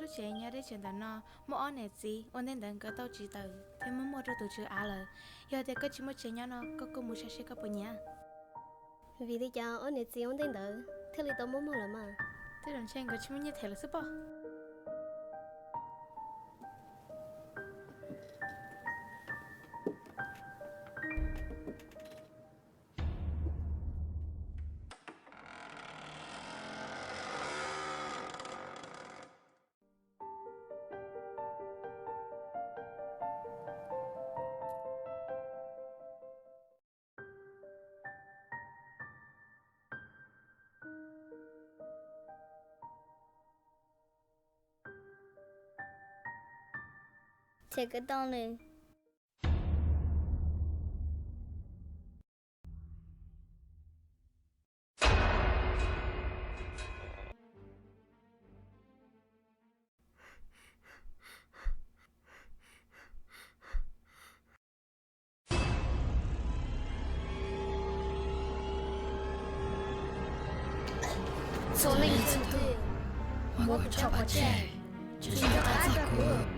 Lub tsev nyob deb tsawv ntawm no muaj ob niam txiv ua ntej ntawd nkawd tau tsis tawm thiab muab muag rau tus tswv av lawm. Yog tias koj tsis muaj tsev nyob no koj kuj mus saib seb koj puas nyiam. Vim li cas ob niam txiv ua ntej ntawd thiaj li tau muab muag lawm mas? Tej zaum ntshe nkawd tsis muaj nyiaj them lawm xwb pob. Ces kawm tau nws. Txhua leej txhua tus, muab kuv tso pov tseg, tsis nco qab txog kuv.